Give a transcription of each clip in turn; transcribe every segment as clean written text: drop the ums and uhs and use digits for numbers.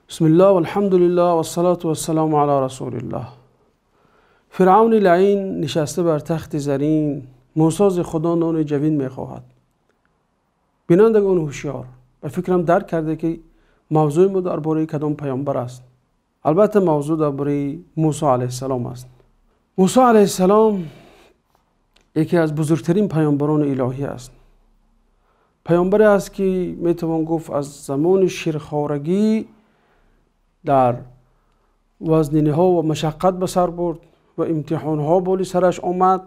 Бисмиллоҳ, валҳамдулиллоҳ, вассалоту вассалому ало расулиллоҳ. Фиръавни лаъин нишаста бар тахти зарин, Мусо зи Худо нони ҷавин мехоҳад. Бинандагони ҳушёр, ба фикрам дарк карда, ки мавзӯи мо дар бораи кадом паёмбар аст. Албатта, мавзӯъ дар бораи Мусо алайҳиссалом аст. Мусо алайҳиссалом яке аз бузургтарин паёмбарони илоҳӣ аст. Паёмбаре аст, ки метавон гуфт, аз замони ширхорагӣ дар вазниниҳо ва машаққат ба сар бурд ва имтиҳонҳо боли сараш омад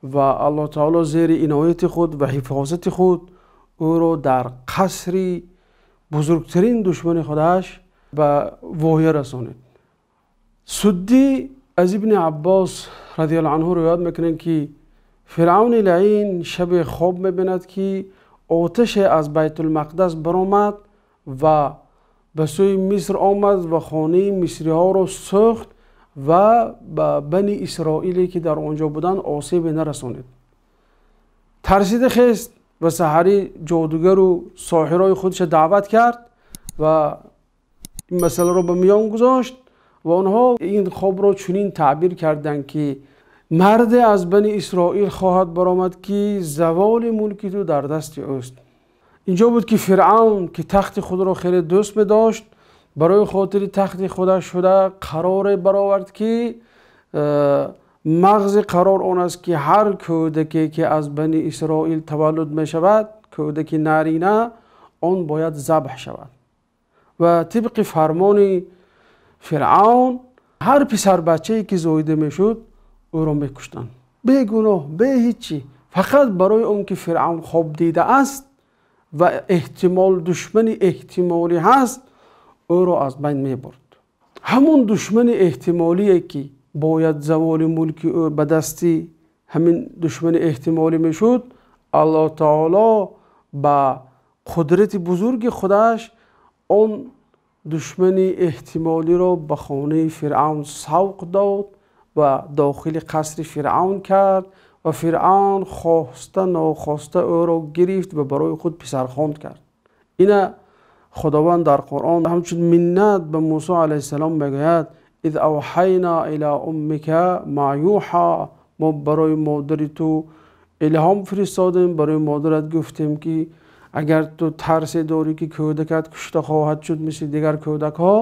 ва Аллоҳ таоло зери инояти худ ва ҳифозати худ ӯро дар қасри бузургтарин душмани худаш ба воя расонид. Суддӣ аз Ибни Аббос радиаллоҳу анҳу ривоят мекунанд, ки Фиръавни лаъин шабе хоб мебинад, ки оташе аз Байтулмақдас баромад ва ба сӯи Миср омад ва хонаи мисриҳоро сӯхт ва ба Бани Исроиле, ки дар он ҷо буданд, осебе нарасонид. Тарсида хест ва саҳарӣ ҷодугару соҳирои худша даъват кард ва ин масъаларо ба миён гузошт ва онҳо ин хобро чунин таъбир карданд, ки марде аз Бани Исроил хоҳад баромад, ки заволи мулки ту дар дасти ӯст. Инҷо буд, ки Фиръавн, ки тахти худро хеле дӯст медошт, барои хотири тахти худаш шуда қароре баровард, ки мағзи қарор он аст, ки ҳар кӯдаке, ки аз Бани Исроил таваллуд мешавад, кӯдаки нарина, он бояд забҳ шавад. Ва тибқи фармони Фиръавн ҳар писарбачае, ки зоида мешуд, ӯро мекуштанд, бегуноҳ, бе ҳиччи, фақат барои он ки Фиръавн хоб дидааст ва эҳтимол душмани эҳтимолӣ ҳаст, ӯро аз байн мебурд. Ҳамон душмани эҳтимолие, ки бояд заволи мулки ӯ ба дасти ҳамин душмани эҳтимолӣ мешуд, Аллоҳ таоло ба қудрати бузурги худаш он душмани эҳтимолиро ба хонаи Фиръавн савқ дод ва дохили қасри Фиръавн кард ва Фиръавн хоста нохоста ӯро гирифт ва барои худ писархонд кард. Ина Худованд дар Қуръон ҳамчун миннат ба Мусо алайҳиссалом мегӯяд: إذ أوحينا إلى أمك ما يوحى. Мо барои модари ту илҳом фиристодем, барои модарат гуфтем, ки агар ту тарсе дорӣ, ки кӯдакат кушта хоҳад шуд мисли дигар кӯдакҳо,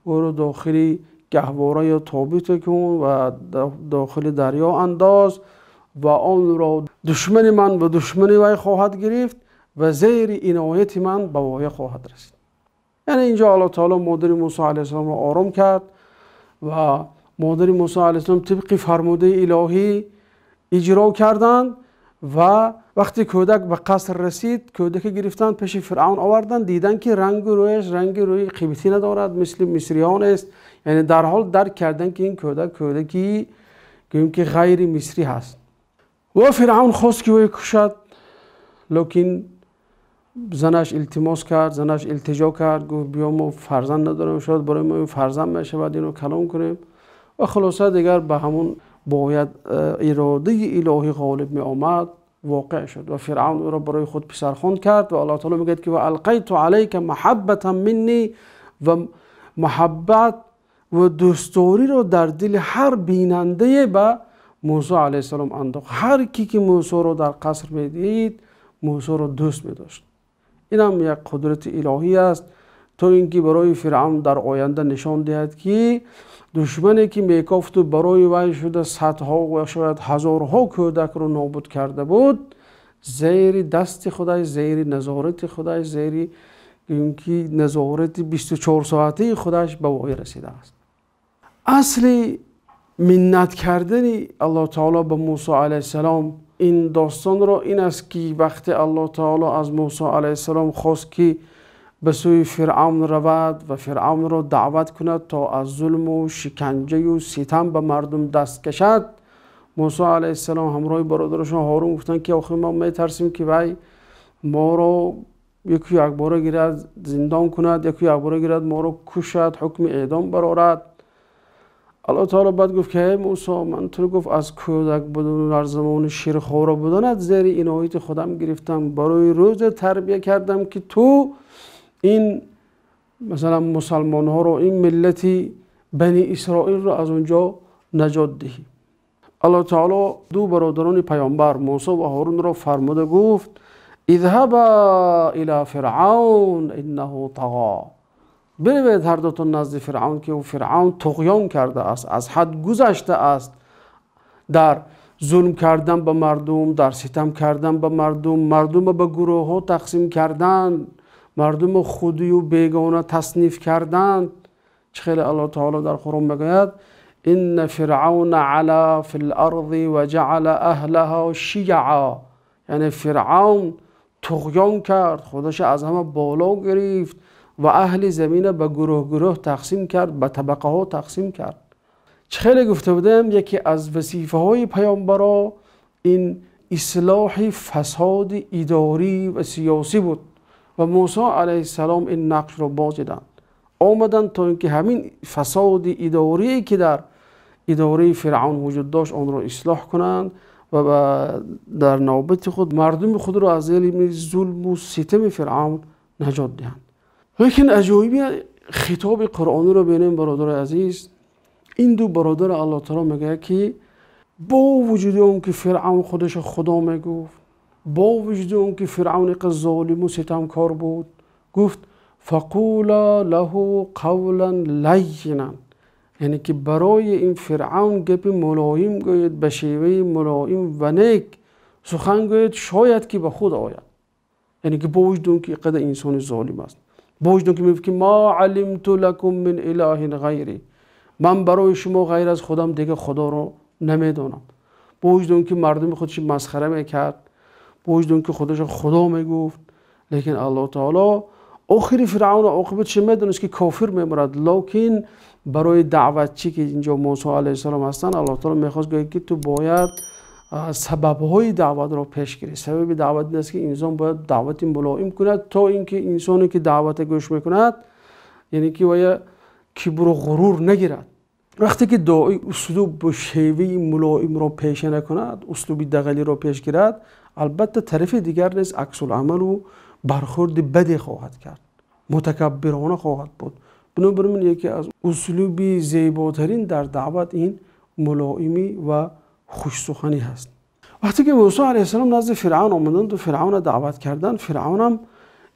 ӯро дохили гаҳвора ё тобуте кун ва дохили дарё андоз ва онро душмани ман ва душмани вай хоҳад гирифт ва зери инояти ман ба воя хоҳад расид. Яъне инҷо Аллоҳ таоло модари Мусо алайҳиссаломро ором кард ва модари Мусо алайҳиссалом тибқи фармудаи илоҳӣ иҷро карданд. Ва вақте кӯдак ба қаср расид, кӯдаке гирифтанд, пеши Фиръавн оварданд, диданд, ки рангу рӯяш ранги рӯи қибтӣ надорад, мисли мисриён аст. Яъне дарҳол дарк карданд, ки ин кӯдак кӯдаки, гӯем ки, ғайри мисрӣ ҳаст. Ва Фиръавн хост, ки ӯ кушад, лекин занаш илтимос кард, занаш илтиҷо кард, гуфт: «Биё, мо фарзанд надорем, шояд барои мо ин фарзанд мешавад, ино калон кунем». Ва хулоса, дигар ба ҳамон бояд иродаи илоҳӣ ғолиб меомад, воқеъ шуд ва Фиръавн ӯро барои худ писархонд кард. Ва Аллоҳ таоло мегӯяд, ки وألقيت عليك محبة مني, ва муҳаббат ва дӯстдориро дар дили ҳар бинандае ба Мусо алайҳиссалом андохт. Ҳар ки ки Мусоро дар қаср медид, Мусоро дӯст медошт. Инам як қудрати илоҳӣ аст, то ин ки барои Фиръавн дар оянда нишон диҳад, ки душмане, ки мекофту барои вай шуда садҳо ва шояд ҳазорҳо кӯдакро нобуд карда буд, зери дасти худаш, зери назорати худаш, зери ки назорати 24-соатаи худаш ба воя расидааст. Асли миннат кардани Аллоҳ таоло ба Мусо алайҳиссалом ин достонро ин аст, ки вақте Аллоҳ таоло аз Мусо алайҳиссалом хост, ки ба сӯи Фиръавн равад ва Фиръавнро даъват кунад, то аз зулму шиканҷаю ситам ба мардум даст кашад, Мусо алайҳиссалом ҳамроҳи бародарашон Ҳорун гуфтанд, ки охир мо метарсем, ки вай моро яку якбора гирад, зиндон кунад, яку якбора гирад, моро кушад, ҳукми эъдом барорад. Аллоҳ таоло баъд гуфт, ки эй Мусо, ман туро, гуфт, аз кӯдак будан, дар замони ширхора буданат зери инояти худам гирифтам, барои рӯзе тарбия кардам, ки ту ин масалан мусалмонҳоро, ин миллати Бани Исроилро аз он ҷо наҷот диҳӣ. Аллоҳ таоло ду бародарони паёмбар Мусо ва Ҳорунро фармуда гуфт: اذهبا الى فرعون انه طغى. Биравед ҳар дутон назди Фиръавн, ки ӯ Фиръавн туғён кардааст, аз ҳад гузаштааст дар зулм кардан ба мардум, дар ситам кардан ба мардум, мардумро ба гурӯҳҳо тақсим кардан, мардумро худию бегона тасниф кардан. Чӣ хеле Аллоҳ таоло дар Қуръон мегӯяд: инна фиръавна ала фил арзи ва ҷаъала аҳлаҳа шияъа. Яъне Фиръавн туғён кард, худашро аз ҳама боло гирифт ва аҳли заминро ба гурӯҳ гурӯҳ тақсим кард, ба табақаҳо тақсим кард. Чӣ хеле гуфта будем, яке аз вазифаҳои паёмбаро ин ислоҳи фасоди идорӣ ва сиёсӣ буд ва Мусо алайҳиссалом ин нақшро бозиданд. Омаданд то ин ки ҳамин фасоди идорие ки дар идораи Фиръавн вуҷуд дошт, онро ислоҳ кунанд ва дар навбати худ мардуми худро аз зери зулму ситами Фиръавн наҷот диҳанд. Лекин аҷоиби хитоби қуръониро бинем, бародарои азиз, ин ду бародар Аллоҳ таоло мегӯяд, ки бо вуҷуди он ки Фиръавн худашро худо мегуфт, бо вуҷуди он ки Фиръавн иқа золиму ситамкор буд, гуфт: фақула лаҳу қавлан лаййинан. Яъне ки барои ин Фиръавн гапи мулоим гӯед, ба шеваи мулоим ва нек сухан гӯед, шояд ки ба худ ояд. Яъне ки бо вуҷуди он ки иқадар инсони золим аст, бо вуҷуди он ки мегӯяд ки ма алимту лакум мин илаҳин ғайри, ман барои шумо ғайр аз худам дигар худоро намедонам, бо вуҷуди он ки мардуми худаш масхара мекард, бо вуҷуди он ки худашро худо мегуфт, лекин Аллоҳ таоло охири Фиръавн оқибаташ медонист ки кофир мемурад. Лекин барои даъватчӣ ки инҷо Мусо алайҳиссалом ҳастанд, Аллоҳ таоло мехост гӯяд ки ту бояд сабабҳои даъватро пеш гирӣ. Сабаби даъват ин аст ки инсон бояд даъвати мулоим кунад, то ин ки инсоне ки даъвата гӯш мекунад, яъне ки вая кибру ғурур нагирад. Вақте ки дои услуб бо шеваи мулоимро пеша накунад, услуби дағалиро пеш гирад, албатта тарафи дигар низ аксуламалу бархӯрди баде хоҳад кард, мутакаббирона хоҳад буд. Бинобар ин яке аз услуби зеботарин дар даъват ин мулоимӣ ва хушсуханӣ ҳаст. Вақте ки Мусо алайҳиссалом назди Фиръавн омаданд ва Фиръавнро даъват карданд, Фиръавнам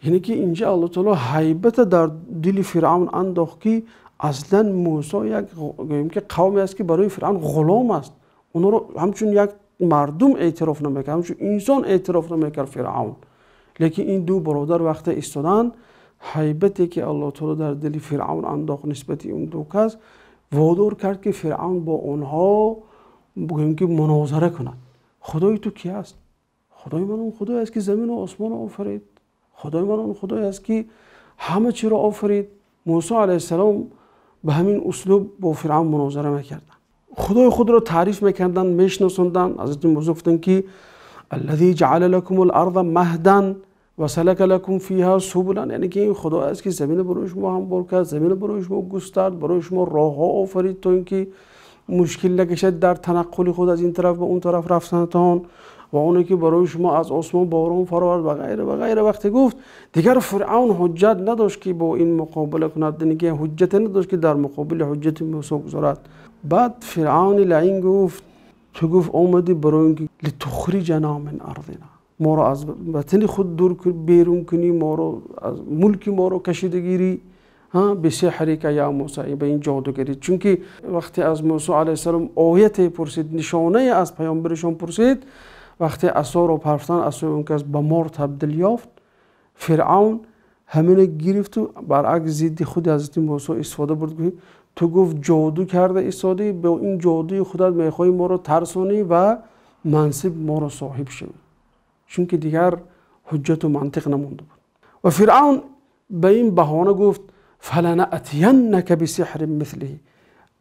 яъне ки инҷа Аллоҳ таоло ҳайбата дар дили Фиръавн андохт, ки аслан Мусо як гӯем ки қавме аст ки барои Фиръавн ғулом аст. Онҳоро ҳамчун як мардум эътироф намекард, ҳамчун инсон эътироф намекард Фиръавн. Лекин ин ду бародар вақте истоданд, ҳайбате ки Аллоҳ таоло дар дили Фиръавн андохт нисбати ин ду кас, водор кард ки Фиръавн бо онҳо гӯем ки мунозара кунад. Худои ту ки аст? Худои ман он худое аст ки замину осмонро офарид. Худои ман он худое аст ки ҳама чиро офарид. Мусо алайҳиссалом ба ҳамин услуб бо Фиръавн мунозара мекарданд. Худои худро таъриф мекарданд, мешиносонданд. Ҳазрати Мусо гуфтанд ки аллази ҷаъала лакум ал-арза маҳдан ва салака лакум фиҳа субулан, яъне ки ин худое аст ки заминро барои шумо ҳамвор кард, заминро барои шумо густард, барои шумо роҳҳо офарид то ин ки мушкил накашад дар танаққули худ аз ин тараф ба он тараф рафтанатон, ва оне ки барои шумо аз осмон борон фаровард ва ғайра ва ғайра. Вақте гуфт, дигар Фиръавн ҳуҷҷат надошт ки бо ин муқобила кунад, яъне ки ҳуҷҷате надошт ки дар муқобили ҳуҷҷати Мусо гузорад. Баъд Фиръавни лаин гуфт: ту гуфт омадӣ барои ин ки литухриҷана мин арзина, моро аз ватани худ дур берун кунӣ, моро аз мулки моро кашида гирӣ, бисеҳрика я Мусо, ба ин ҷодугарӣ. Чунки вақте аз Мусо алайҳиссалом ояте пурсид, нишонае аз паёмбарашон пурсид, вақте асоро парфтанд, асои он кас ба мор табдил ёфт, Фиръавн ҳамино гирифту баръакс зидди худи ҳазрати Мусо истифода бурд. Гуфт: ту гуфт ҷоду карда истодӣ, бо ин ҷодуи худат мехоҳӣ моро тарсонӣ ва мансиб моро соҳиб шавӣ. Чунки дигар ҳуҷҷату мантиқ намонда буд. Ва Фиръавн ба ин баҳона гуфт: фаланаатияннака бисиҳрин мислиҳи,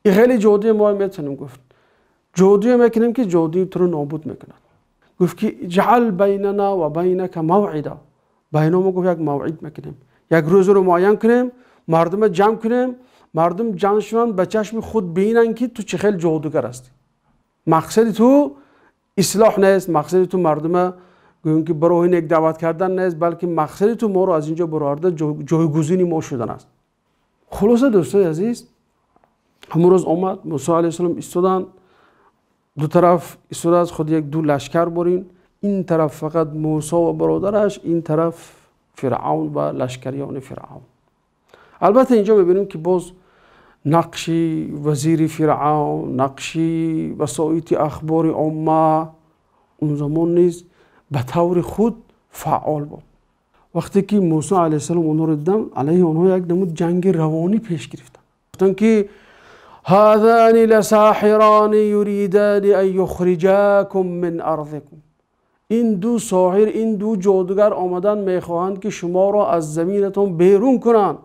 ин хеле ҷодуе мо метавонем, гуфт ҷодуе мекунем ки ҷодуи туро нобуд мекунад. Гуфт ки иҷъал байнана ва байнака мавъида, байна мо гуфт як мавъид мекунем, як рӯзро муайян кунем, мардумро ҷамъ кунем, мардум ҷамъ шаванд, ба чашми худ бинанд ки ту чӣ хел ҷодугар ҳастӣ. Мақсади ту ислоҳ нест, мақсади ту мардума гӯем ки ба роҳи нек даъват кардан нест, балки мақсади ту моро аз инҷо бароварда ҷойгузини мо шудан аст. Хулоса дӯстои азиз, ҳамон рӯз омад, Мусо алайҳиссалом истоданд, ду тараф истодааст, худ як ду лашкар бурин, ин тараф фақат Мусо ва бародараш, ин тараф Фиръавн ва лашкариёни Фиръавн. Албатта инҷо мебинем ки боз нақши вазири Фиръавн, нақши васоити ахбори омма он замон низ ба таври худ фаъол буд. Вақте ки Мусо алайҳиссалом онҳоро диданд, алайҳи онҳо як намуд ҷанги равонӣ пеш гирифтанд. Гуфтанд ки ҳазани ласаҳирани юридани ан юхриҷакум мин арзикум. Ин ду соҳир, ин ду ҷодугар омадан мехоҳанд ки шуморо аз заминатон берун кунанд,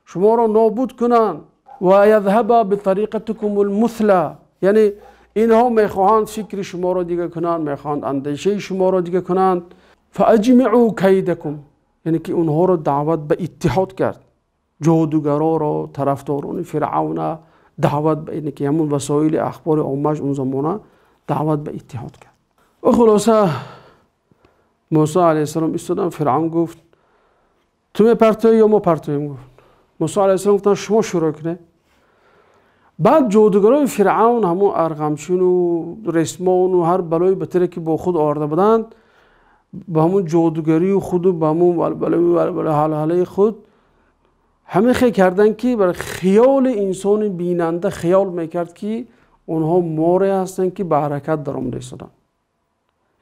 шуморо нобуд кунанд. Ва язҳаба битариқатикум алмусла, яъне инҳо мехоҳанд фикри шуморо дига кунанд, мехоҳанд андешаи шуморо дига кунанд. Фаажмиу кайдакум, яъне ки онҳоро даъват ба иттиҳод кард, ҷодугароро, тарафдорони Фиръавна даъват, яъне ки ҳамон васоили ахбори оммаш он замона даъват ба иттиҳод кард. Ва хулоса Мусо алайҳиссалом истоданд, Фиръавн гуфт ту мепартоӣ ё мо партоем? Гуфт. Мусо алайҳиссалом гуфтанд шумо шурӯъ кунед. Баъд ҷодугарои Фиръавн ҳамон арғамчину ресмону ҳар балои батаре ки бо худ оварда буданд, ба ҳамон ҷодугарии худу ба ҳамон ҳалҳалаи худ ҳамин хел карданд ки бар хиёли инсони бинанда хиёл мекард ки онҳо море ҳастанд ки ба ҳаракат даромада истоданд.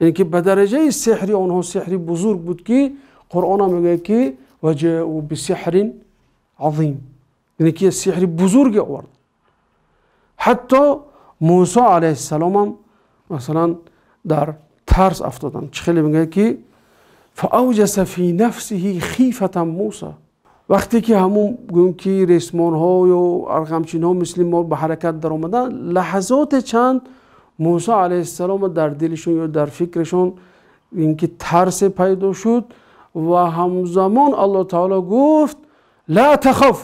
Яъне ки ба дараҷаи сеҳри онҳо сеҳри бузург буд ки Қуръон ҳам мегӯяд ки ваҷаъу бисеҳрин азим, яъне ки сеҳри бузурге овард. Ҳатто Мусо алайҳиссалом ҳам масалан дар тарс афтоданд. Чӣ хеле мегӯяд ки фаавҷаса фи нафсиҳи хифатан Мусо. Вақте ки ҳамон гӯем ки ресмонҳо ё арғамчинҳо мисли мор ба ҳаракат даромаданд, лаҳзоте чанд Мусо алайҳиссалом дар дилашон ё дар фикрашон ин ки тарсе пайдо шуд ва ҳамзамон Аллоҳ таоло гуфт ла тахаф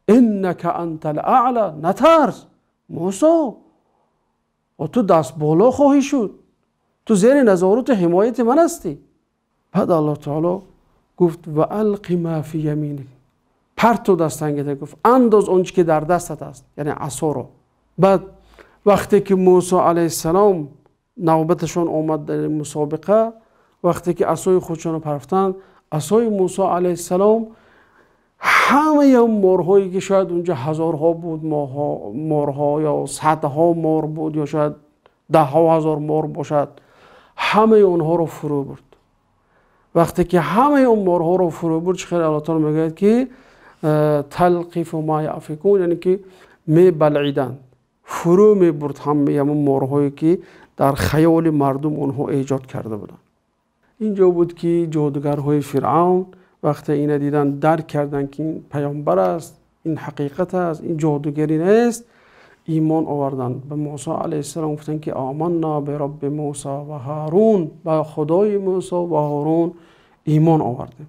иннака антал аъла, натарс Мусо, ва ту даст боло хоҳӣ шуд, ту зери назорату ҳимояти ман ҳастӣ. Баъд Аллоҳ таоло гуфт ва алқи ма фи яминик, парту дастангида, гуфт андоз он чи ки дар дастат аст, яъне асоро. Баъд вақте ки Мусо алайҳиссалом навбаташон омад дар мусобиқа, вақте ки асои худшонро парафтанд, асои Мусо алайҳиссалом ҳамаи он морҳое ки шояд унҷо ҳазорҳо буд морҳо ё садҳо мор буд ё шояд даҳҳо ҳазор мор бошад, ҳамаи онҳоро фурӯ бурд. Вақте ки ҳамаи он морҳоро фурӯ бурд, чӣ хеле Аллоҳ таоло мегӯяд ки талқифу ма яъфикун, яъне ки мебалъиданд, фурӯ мебурд ҳамаи ҳамон морҳое ки дар хаёли мардум онҳо эҷод карда буданд. Инҷо буд ки ҷодугарҳои Фиръавн вақте ина диданд, дарк карданд ки ин паёмбар аст, ин ҳақиқат аст, ин ҷодугарӣ нест, имон оварданд. Ба Мусо алайҳиссалом гуфтанд ки оманна биробби Мусо ва Ҳорун, ба худои Мусо ва Ҳорун имон овардем.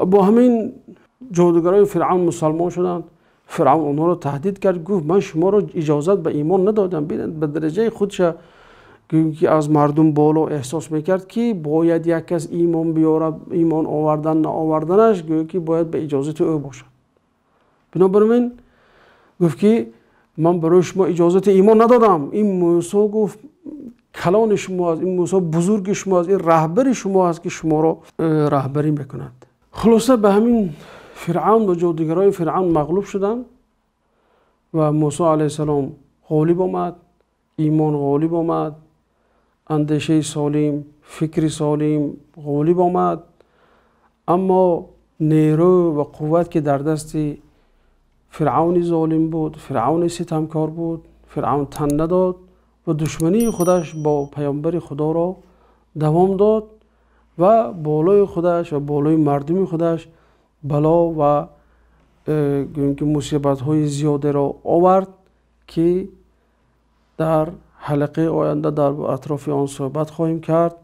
Бо ҳамин ҷодугарои Фиръавн мусалмон шуданд. Фиръавн онҳоро таҳдид кард, гуфт ман шуморо иҷозат ба имон надодам. Бинед, ба дараҷаи худша ки аз мардум боло эҳсос мекард ки бояд як кас имон биёрад, имон овардан наоварданаш гӯё ки бояд ба иҷозати ӯ бошад. Бинобар ин гуфт ки ман барои шумо иҷозати имон надодам. Ин Мусо гуфт калони шумо аст, ин Мусо бузурги шумо аст, ин раҳбари шумо аст ки шуморо раҳбарӣ мекунад. Хулоса ба ҳамин Фиръавн ва ҷодугарои Фиръавн мағлуб шуданд ва Мусо алайҳиссалом ғолиб омад, имон ғолиб омад, андешаи солим, фикри солим ғолиб омад. Аммо нерӯ ва қувват ки дар дасти Фиръавни золим буд, Фиръавни ситамкор буд, Фиръавн тан надод ва душмании худаш бо паёмбари Худоро давом дод ва болои худаш ва болои мардуми худаш бало ва гӯем ки мусибатҳои зиёдеро овард ки дар ҳалақаи оянда дар атрофи он суҳбат хоҳем кард.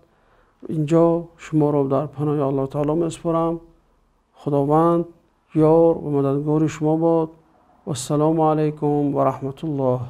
Инҷо шуморо дар паноҳи Аллоҳ таоло месупорам. Худованд ёр ва мададгори шумо бод. Вассалому алайкум ва раҳматуллоҳ.